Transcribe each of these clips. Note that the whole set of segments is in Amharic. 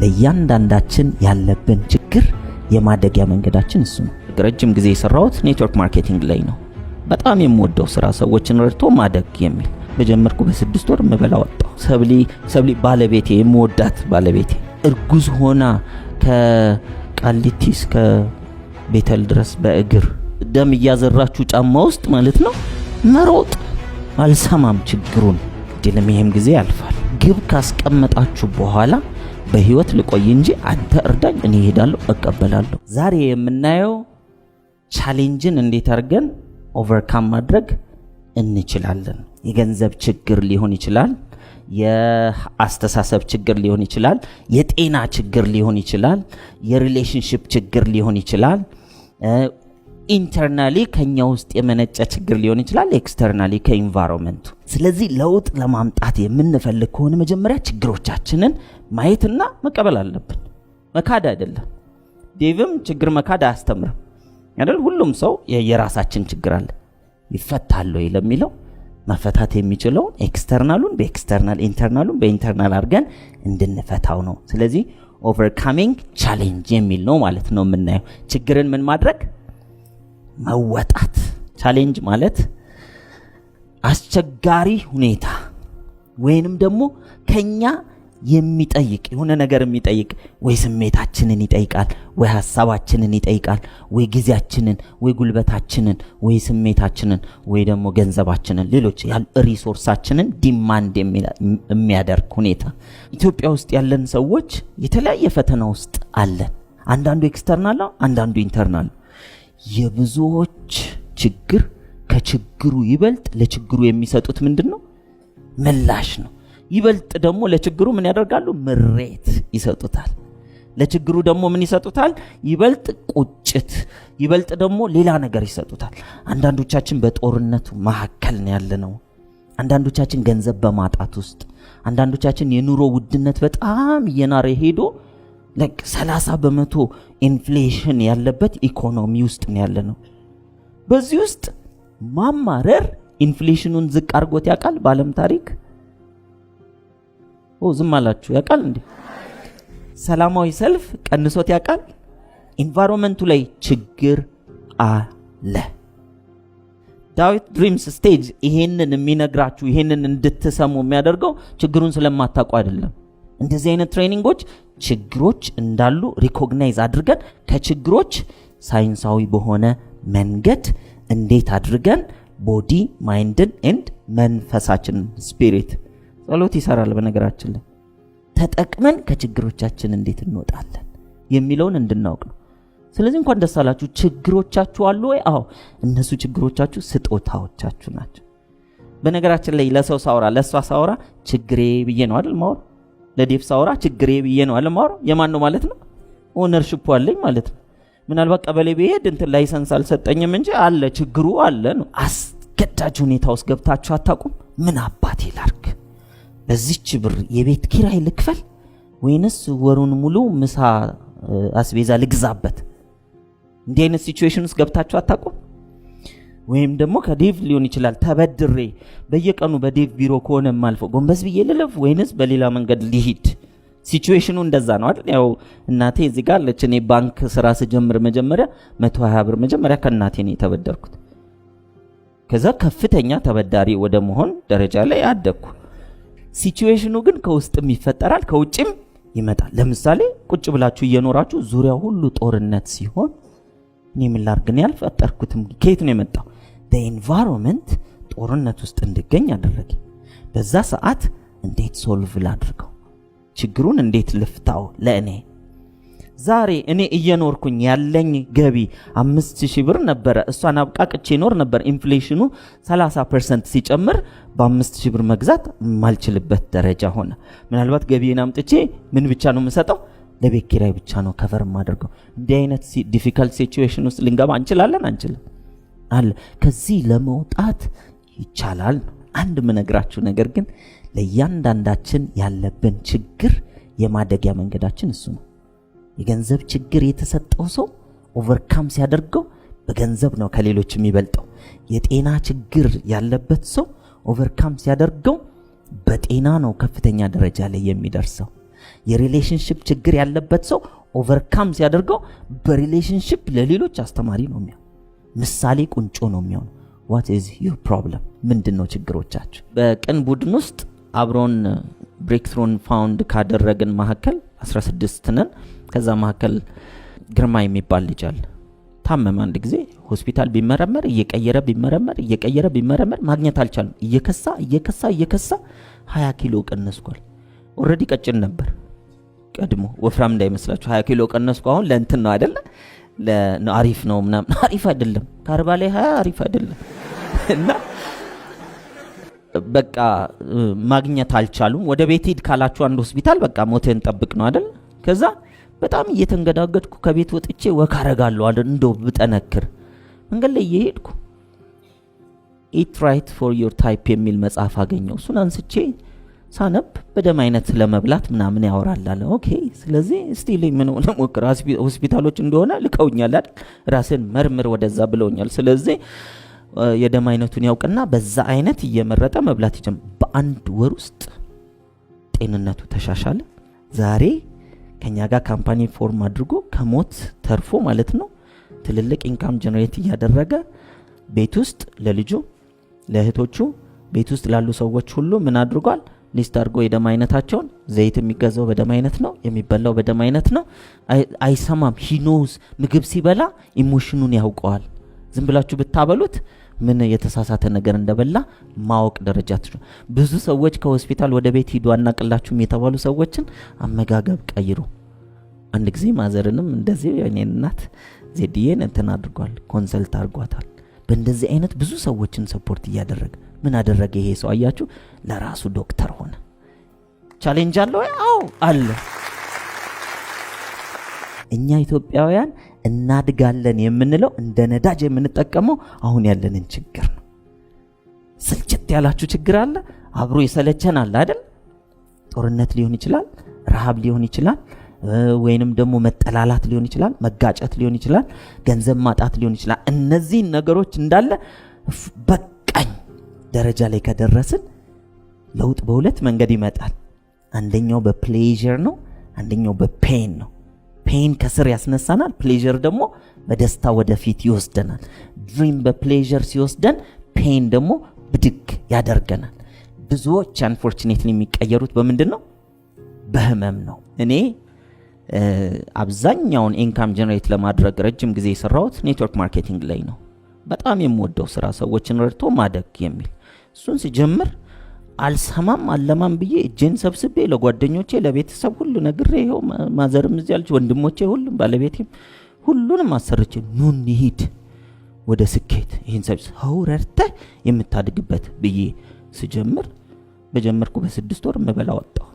ለእያንዳንዳችን ያለብን ችግር የማደጊያ መንገዳችን እሱ ነው። ረጅም ጊዜ የሰራሁት network marketing ላይ ነው። በጣም የምወደው ስራ ሰዎችን ረድቶ ማደግ የሚል። በጀመርኩ በ6 ወር ምበላ ወጣሁ። ሰብሊ፣ ሰብሊ ባለቤቴ፣ የምወዳት ባለቤቴ እርጉዝ ሆና ከቃሊቲ እስከ ቤተል ድረስ በእግር ደም እያዘራችሁ ጫማ ውስጥ ማለት ነው መሮጥ። አልሰማም ችግሩን ድልም ይሄም ጊዜ ያልፋል። ግብ ካስቀመጣችሁ በኋላ በህይወት ልቆይ እንጂ አንተ እርዳኝ፣ እኔ እሄዳለሁ፣ እቀበላለሁ። ዛሬ የምናየው ቻሌንጅን እንዴት አድርገን overcome ማድረግ እንችላለን። የገንዘብ ችግር ሊሆን ይችላል። የአስተሳሰብ ችግር ሊሆን ይችላል። የጤና ችግር ሊሆን ይችላል። የ relationship ችግር ሊሆን ይችላል። Internally ከኛ ውስጥ የመነጨ ችግር ሊሆን ይችላል። Externally ከ environment ኡ። ስለዚህ ለውጥ ለማምጣት የምንፈልግ ከሆነ መጀመሪያ ችግሮቻችንን ማየትና መቀበል አለብን። መካድ አይደለም። ዴቭም ችግር መካድ አያስተምርም አይደል? ሁሉም ሰው የራሳችን ችግር አለ። ይፈታል ወይ ለሚለው መፈታት የሚችለውን external ኡን በ external፣ internal ኡን በ internal አድርገን እንድንፈታው ነው። ስለዚህ overcoming challenge የሚል ነው ማለት ነው የምናየው። ችግርን ምን ማድረግ? መወጣት። Challenge ማለት አስቸጋሪ ሁኔታ ወይንም ደግሞ ከኛ የሚጠይቅ፣ የሆነ ነገር የሚጠይቅ፣ ወይ ስሜታችንን ይጠይቃል፣ ወይ ሀሳባችንን ይጠይቃል፣ ወይ ጊዜያችንን፣ ወይ ጉልበታችንን፣ ወይ ስሜታችንን፣ ወይ ደግሞ ገንዘባችንን፣ ሌሎች resource ኣችንን demand የሚያደርግ ሁኔታ። ኢትዮጵያ ውስጥ ያለን ሰዎች የተለያየ ፈተና ውስጥ አለን። አንዳንዱ external ነው፣ አንዳንዱ internal ነው። የብዙዎች ችግር ከችግሩ ይበልጥ ለችግሩ የሚሰጡት ምንድን ነው? ምላሽ ነው። ይበልጥ ደግሞ ለችግሩ ምን ያደርጋሉ? ምሬት ይሰጡታል። ለችግሩ ደግሞ ምን ይሰጡታል? ይበልጥ ቁጭት፣ ይበልጥ ደግሞ ሌላ ነገር ይሰጡታል። አንዳንዶቻችን በጦርነቱ መካከል ነው ያለነው። አንዳንዶቻችን ገንዘብ በማጣት ውስጥ፣ አንዳንዶቻችን የኑሮ ውድነት በጣም እየናረ ሄዶ like 30% inflation ያለበት ኢኮኖሚ ውስጥ ነው ያለነው። በዚህ ውስጥ ማማረር inflation ኑን ዝቅ አድርጎት ያውቃል? በዓለም ታሪክ ኦ ዝም አላችሁ። ያውቃል እንዴ? ሰላማዊ ሰልፍ ቀንሶት ያውቃል? Environment ኡ ላይ ችግር አለ። ዳዊት Dreams Stage ይሄንን የሚነግራችሁ፣ ይሄንን እንድትሰሙ የሚያደርገው ችግሩን ስለማታውቁ አይደለም። እንደዚህ አይነት training ኦች ችግሮች እንዳሉ recognize አድርገን ከችግሮች ሳይንሳዊ በሆነ መንገድ እንዴት አድርገን body፣ mind ን and መንፈሳችንን፣ spirit፣ ጸሎት ይሰራል በነገራችን ላይ፣ ተጠቅመን ከችግሮቻችን እንዴት እንወጣለን የሚለውን እንድናውቅ ነው። ስለዚህ እንኳን ደስ አላችሁ። ችግሮቻችሁ አሉ ወይ? አዎ፣ እነሱ ችግሮቻችሁ ስጦታዎቻችሁ ናቸው። በነገራችን ላይ ለሰው ሳውራ፣ ለእሷ ሳውራ ችግሬ ብዬ ነው አይደል ማወራ? ለዴቭ ሳውራ ችግሬ ብዬ ነው አይደል ማወራ? የማን ነው ማለት ነው? Ownership ኡ አለኝ ማለት ነው። ምናልባት ቀበሌ ብሄድ እንትን license አልሰጠኝም እንጂ አለ፣ ችግሩ አለ ነው። አስገዳጅ ሁኔታ ውስጥ ገብታችሁ አታውቁም? ምን አባቴ ላርግ? በዚች ብር የቤት ኪራይ ልክፈል ወይንስ ወሩን ሙሉ ምሳ አስቤዛ ልግዛበት? እንዲህ አይነት situation ውስጥ ገብታችሁ አታውቁም? ወይም ደግሞ ከዴቭ ሊሆን ይችላል ተበድሬ፣ በየቀኑ በዴቭ ቢሮ ከሆነ የማልፈው ጎንበስ ብዬ ልለፍ ወይንስ በሌላ መንገድ ልሂድ? Situation ኑ እንደዛ ነው አይደል? ያው እናቴ እዚህ ጋር አለች። እኔ ባንክ ስራ ስጀምር መጀመሪያ 120 ብር መጀመሪያ ከእናቴ ነው የተበደርኩት። ከዛ ከፍተኛ ተበዳሪ ወደ መሆን ደረጃ ላይ አደግኩ። Situation ኑ ግን ከውስጥም ይፈጠራል፣ ከውጭም ይመጣል። ለምሳሌ ቁጭ ብላችሁ እየኖራችሁ ዙሪያ ሁሉ ጦርነት ሲሆን እኔ ምን ላድርግ? እኔ አልፈጠርኩትም። ከየት ነው የመጣው? Environment ጦርነት ውስጥ እንድገኝ አደረገኝ። በዛ ሰዓት እንዴት solve ላድርገው? ችግሩን እንዴት ልፍታው? ለእኔ ዛሬ እኔ እየኖርኩኝ ያለኝ ገቢ 5,000 ብር ነበረ። እሷን አብቃቅቼ እኖር ነበር። Inflation ኑ 30% ሲጨምር በ5,000 ብር መግዛት የማልችልበት ደረጃ ሆነ። ምናልባት ገቢን አምጥቼ ምን ብቻ ነው የምሰጠው? ለቤት ኪራይ ብቻ ነው cover የማደርገው። እንዲህ አይነት difficult situation ውስጥ ልንገባ እንችላለን? አንችልም? አለ። ከዚህ ለመውጣት ይቻላል። አንድ የምነግራችሁ ነገር ግን ለእያንዳንዳችን ያለብን ችግር የማደጊያ መንገዳችን እሱ ነው። የገንዘብ ችግር የተሰጠው ሰው overcome ሲያደርገው በገንዘብ ነው ከሌሎች የሚበልጠው። የጤና ችግር ያለበት ሰው overcome ሲያደርገው በጤና ነው ከፍተኛ ደረጃ ላይ የሚደርሰው። የ relationship ችግር ያለበት ሰው overcome ሲያደርገው በ relationship ለሌሎች አስተማሪ ነው የሚሆን፣ ምሳሌ ቁንጮ ነው የሚሆነው። What is your problem? ምንድን ነው ችግሮቻችሁ? በቅን ቡድን ውስጥ አብሮን Breakthrough ን found ካደረግን መካከል 16 ነን። ከዛ መካከል ግርማ የሚባል ልጅ አለ። ታመመ። አንድ ጊዜ ሆስፒታል ቢመረመር፣ እየቀየረ ቢመረመር፣ እየቀየረ ቢመረመር ማግኘት አልቻለም። እየከሳ እየከሳ እየከሳ 20 ኪሎ ቀነስኳል። Already ቀጭን ነበር ቀድሞ፣ ወፍራም እንዳይመስላችሁ። 20 ኪሎ ቀነስኩ። አሁን ለእንትን ነው አይደለ? አሪፍ ነው ምናምን፣ አሪፍ አይደለም። ከ40 ላይ 20 አሪፍ አይደለም። እና በቃ ማግኘት አልቻሉም። ወደ ቤት ሂድ ካላችሁ አንድ ሆስፒታል በቃ ሞትህን ጠብቅ ነው አይደል? ከዛ በጣም እየተንገዳገድኩ ከቤት ወጥቼ walk አረጋለሁ አይደል? እንደው ብጠነክር መንገድ ላይ እየሄድኩ "Eat Right for Your Type" የሚል መጽሐፍ አገኘው። እሱን አንስቼ ሳነብ በደም አይነት ለመብላት ምናምን ያወራል አለ። Okay፣ ስለዚህ እስቲ ምን ልሞክር፣ ሆስፒታሎች እንደሆነ ልከውኛል አይደል? ራስን መርምር ወደዛ ብለውኛል። ስለዚህ የደም አይነቱን ያውቅና በዛ አይነት እየመረጠ መብላት ይጀምር። በአንድ ወር ውስጥ ጤንነቱ ተሻሻለ። ዛሬ ከኛ ጋር company form አድርጎ ከሞት ተርፎ ማለት ነው፣ ትልልቅ income generate እያደረገ ቤት ውስጥ ለልጁ፣ ለእህቶቹ፣ ቤት ውስጥ ላሉ ሰዎች ሁሉ ምን አድርጓል? List አድርጎ የደም አይነታቸውን። ዘይት የሚገዛው በደም አይነት ነው፣ የሚበላው በደም አይነት ነው። አይሰማም። He knows። ምግብ ሲበላ emotion ኑን ያውቀዋል። ዝም ብላችሁ ብታበሉት ምን የተሳሳተ ነገር እንደበላ ማወቅ ደረጃ ትችሉ። ብዙ ሰዎች ከሆስፒታል ወደ ቤት ሂዱ አናቅላችሁም የተባሉ ሰዎችን አመጋገብ ቀይሩ። አንድ ጊዜ mother ንም እንደዚህ የኔን እናት ዜድዬን እንትን አድርጓል፣ consult አድርጓታል። በእንደዚህ አይነት ብዙ ሰዎችን support እያደረገ ምን አደረገ ይሄ ሰው አያችሁ? ለራሱ ዶክተር ሆነ። Challenge አለ ወይ? አዎ አለ። እኛ ኢትዮጵያውያን እናድጋለን የምንለው እንደ ነዳጅ የምንጠቀመው አሁን ያለንን ችግር ነው። ስልችት ያላችሁ ችግር አለ፣ አብሮ የሰለቸን አለ አይደል? ጦርነት ሊሆን ይችላል፣ ረሃብ ሊሆን ይችላል፣ ወይንም ደግሞ መጠላላት ሊሆን ይችላል፣ መጋጨት ሊሆን ይችላል፣ ገንዘብ ማጣት ሊሆን ይችላል። እነዚህን ነገሮች እንዳለ በቃኝ ደረጃ ላይ ከደረስን ለውጥ በሁለት መንገድ ይመጣል። አንደኛው በ pleasure ነው፣ አንደኛው በ pain ነው። Pain ከስር ያስነሳናል፣ pleasure ደግሞ በደስታ ወደፊት ይወስደናል። Dream በ pleasure ሲወስደን፣ pain ደግሞ ብድግ ያደርገናል። ብዙዎች unfortunately የሚቀየሩት በምንድን ነው? በህመም ነው። እኔ አብዛኛውን income generate ለማድረግ ረጅም ጊዜ የሰራሁት network marketing ላይ ነው። በጣም የምወደው ስራ ሰዎችን ረድቶ ማደግ የሚል። እሱን ሲጀምር አልሰማም አለማም ብዬ እጄን ሰብስቤ ለጓደኞቼ፣ ለቤተሰብ ሁሉ ነግሬ፣ ይኸው mother ም እዚህ ያለች፣ ወንድሞቼ፣ ሁሉም፣ ባለቤቴም፣ ሁሉንም አሰርቼ ኑ እንሂድ ወደ ስኬት፣ ይህን ሰው ረድተህ የምታድግበት ብዬ ስጀምር በጀመርኩ በ6 ወር ምበላው አጣሁ።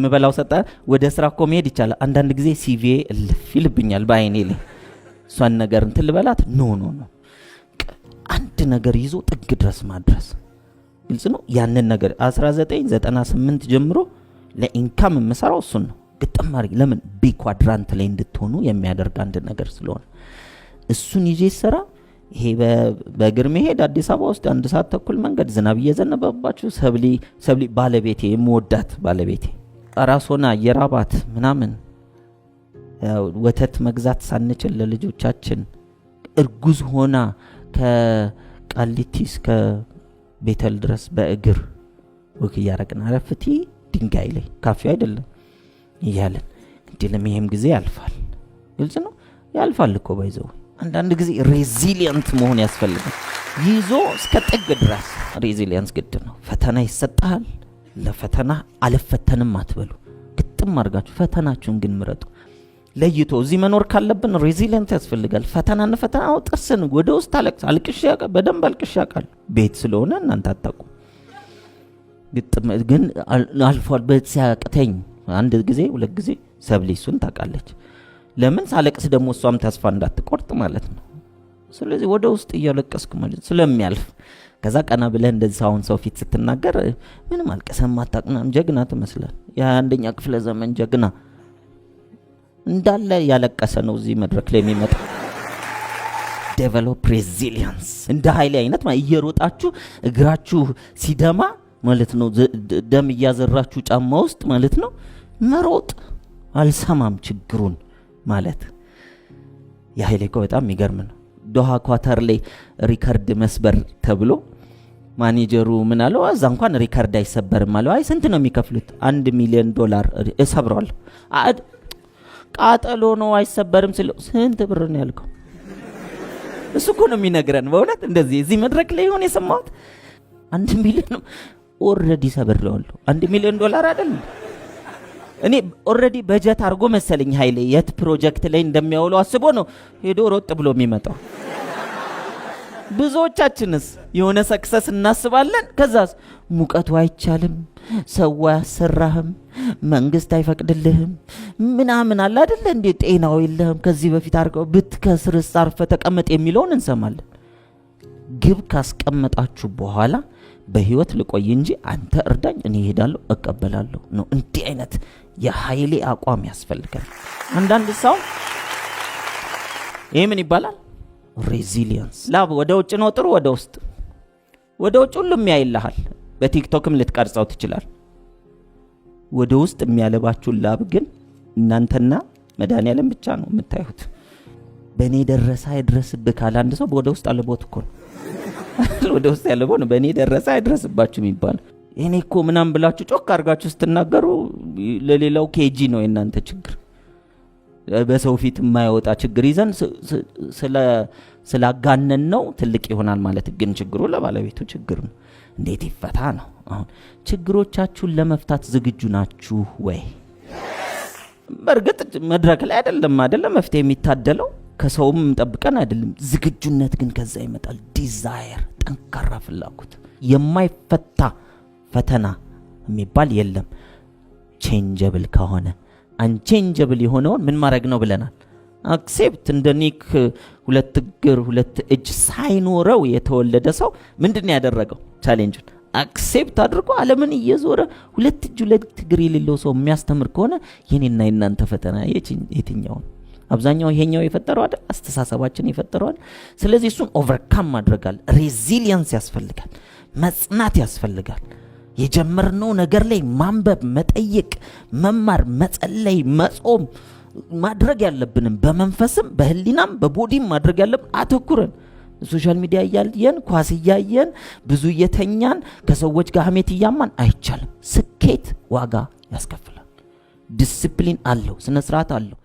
ምበላው ሰጠ። ወደ ስራ እኮ መሄድ ይቻላል። አንዳንድ ጊዜ CV እልፍ ይልብኛል በአይኔ ላይ፣ እሷን ነገር እንትን ልበላት። No, no, no፣ አንድ ነገር ይዞ ጥግ ድረስ ማድረስ ግልጽ ነው። ያንን ነገር 1998 ጀምሮ ለ income የምሰራው እሱን ነው። ግጥም አድርጌ። ለምን? B quadrant ላይ እንድትሆኑ የሚያደርግ አንድ ነገር ስለሆነ እሱን ይዤ ስራ። ይሄ በእግር መሄድ አዲስ አበባ ውስጥ አንድ ሰዓት ተኩል መንገድ ዝናብ እየዘነበባችሁ፣ ሰብሊ፣ ሰብሊ ባለቤቴ፣ የምወዳት ባለቤቴ ራስ ሆና እየራባት ምናምን፣ ወተት መግዛት ሳንችል ለልጆቻችን፣ እርጉዝ ሆና ከቃሊቲ እስከ ቤተል ድረስ በእግር walk እያረግን አረፍቲ ድንጋይ ላይ ካፌ አይደለም እያለን እንዲልም ይሄም ጊዜ ያልፋል። ግልጽ ነው፣ ያልፋል እኮ። By the way አንዳንድ ጊዜ resilient መሆን ያስፈልጋል። ይዞ እስከ ጥግ ድረስ resilience ግድ ነው። ፈተና ይሰጣል። ለፈተና አልፈተንም አትበሉ። ግጥም አድርጋችሁ ፈተናችሁን ግን ምረጡ። ለይቶ እዚህ መኖር ካለብን resilient ያስፈልጋል። ፈተና እንፈተና ጥርስን ወደ ውስጥ አለቅስ አልቅሼ በደንብ አልቅሼ አውቃለሁ። ቤት ስለሆነ እናንተ አታውቁም። ግጥም ግን አልፏል። ሲያቅተኝ አንድ ጊዜ ሁለት ጊዜ ሰብሊ እሱን ታውቃለች። ለምን ሳለቅስ ደግሞ እሷም ተስፋ እንዳትቆርጥ ማለት ነው። ስለዚህ ወደ ውስጥ እያለቀስኩ ማለት ስለሚያልፍ ከዛ ቀና ብለህ እንደዚህ አሁን ሰው ፊት ስትናገር ምንም አልቀሰም አታውቅም፣ ጀግና ትመስላል። የ21ኛ ክፍለ ዘመን ጀግና እንዳለ ያለቀሰ ነው እዚህ መድረክ ላይ የሚመጣ። Develop resilience። እንደ ኃይሌ አይነት እየሮጣችሁ እግራችሁ ሲደማ ማለት ነው። ደም እያዘራችሁ ጫማ ውስጥ ማለት ነው መሮጥ፣ አልሰማም ችግሩን ማለት። የኃይሌ እኮ በጣም የሚገርም ነው። ዶሃ ኳታር ላይ ሪከርድ መስበር ተብሎ ማኔጀሩ ምን አለው? እዛ እንኳን ሪከርድ አይሰበርም አለው። አይ ስንት ነው የሚከፍሉት? $1 ሚሊዮን እሰብረዋለሁ። ቃጠሎ ነው አይሰበርም ስለው ስንት ብር ነው ያልከው? እሱ እኮ ነው የሚነግረን። በእውነት እንደዚህ እዚህ መድረክ ላይ ይሆን የሰማሁት? 1 ሚሊዮን already ሰብሬዋለሁ። $1 ሚሊዮን አይደል? እኔ already በጀት አድርጎ መሰለኝ ኃይሌ የት ፕሮጀክት ላይ እንደሚያውለው አስቦ ነው ሄዶ ሮጥ ብሎ የሚመጣው። ብዙዎቻችንስ የሆነ success እናስባለን። ከዛስ ሙቀቱ አይቻልም፣ ሰው አያሰራህም፣ መንግስት አይፈቅድልህም፣ ምናምን አለ አይደለ እንዴ? ጤናው የለህም፣ ከዚህ በፊት አድርገው ብትከስርስ አርፈህ ተቀመጥ የሚለውን እንሰማለን። ግብ ካስቀመጣችሁ በኋላ በህይወት ልቆይ እንጂ አንተ እርዳኝ፣ እኔ እሄዳለሁ፣ እቀበላለሁ ነው። እንዲህ አይነት የኃይሌ አቋም ያስፈልጋል። አንዳንድ ሰው ይህ ምን ይባላል? Resilience። ላብ ወደ ውጭ ነው ጥሩ፣ ወደ ውስጥ ወደ ውጭ ሁሉም ያይልሃል። በቲክቶክም ልትቀርጸው ትችላል። ወደ ውስጥ የሚያለባችሁን ላብ ግን እናንተና መድኃኒዓለም ብቻ ነው የምታዩት። በእኔ ደረሰ አይድረስብህ ካለ አንድ ሰው ወደ ውስጥ አልቦት እኮ ነው። ወደ ውስጥ ያለበው ነው። በእኔ ደረሰ አይድረስባችሁ የሚባል። እኔ እኮ ምናምን ብላችሁ ጮክ አድርጋችሁ ስትናገሩ ለሌላው KG ነው የእናንተ ችግር። በሰው ፊት የማይወጣ ችግር ይዘን ስላጋነን ነው ትልቅ ይሆናል ማለት፣ ግን ችግሩ ለባለቤቱ ችግር ነው። እንዴት ይፈታ ነው። አሁን ችግሮቻችሁን ለመፍታት ዝግጁ ናችሁ ወይ? በእርግጥ መድረክ ላይ አይደለም መፍትሄ የሚታደለው፣ ከሰውም ጠብቀን አይደለም። ዝግጁነት ግን ከዛ ይመጣል። Desire፣ ጠንካራ ፍላጎት። የማይፈታ ፈተና የሚባል የለም። Changeable ከሆነ። Unchangeable የሆነውን ምን ማድረግ ነው ብለናል? Accept። እንደ ኒክ ሁለት እግር ሁለት እጅ ሳይኖረው የተወለደ ሰው ምንድን ነው ያደረገው? Challenge ኡን accept አድርጎ ዓለምን እየዞረ ሁለት እጅ ሁለት እግር የሌለው ሰው የሚያስተምር ከሆነ የኔና የናንተ ፈተና የትኛው ነው? አብዛኛው ይሄኛው የፈጠረው አይደል? አስተሳሰባችን የፈጠረው አይደል? ስለዚህ እሱን overcome ማድረግ አለ። Resilience ያስፈልጋል። መጽናት ያስፈልጋል። የጀመርነው ነገር ላይ ማንበብ፣ መጠየቅ፣ መማር፣ መጸለይ፣ መጾም፣ ማድረግ ያለብንም በመንፈስም በህሊናም በ body ም ማድረግ ያለብን አተኩረን social media እያየን፣ ኳስ እያየን፣ ብዙ እየተኛን፣ ከሰዎች ጋር ሀሜት እያማን አይቻልም። ስኬት ዋጋ ያስከፍላል። ዲስፕሊን አለው፣ ስነ ስርዓት አለው።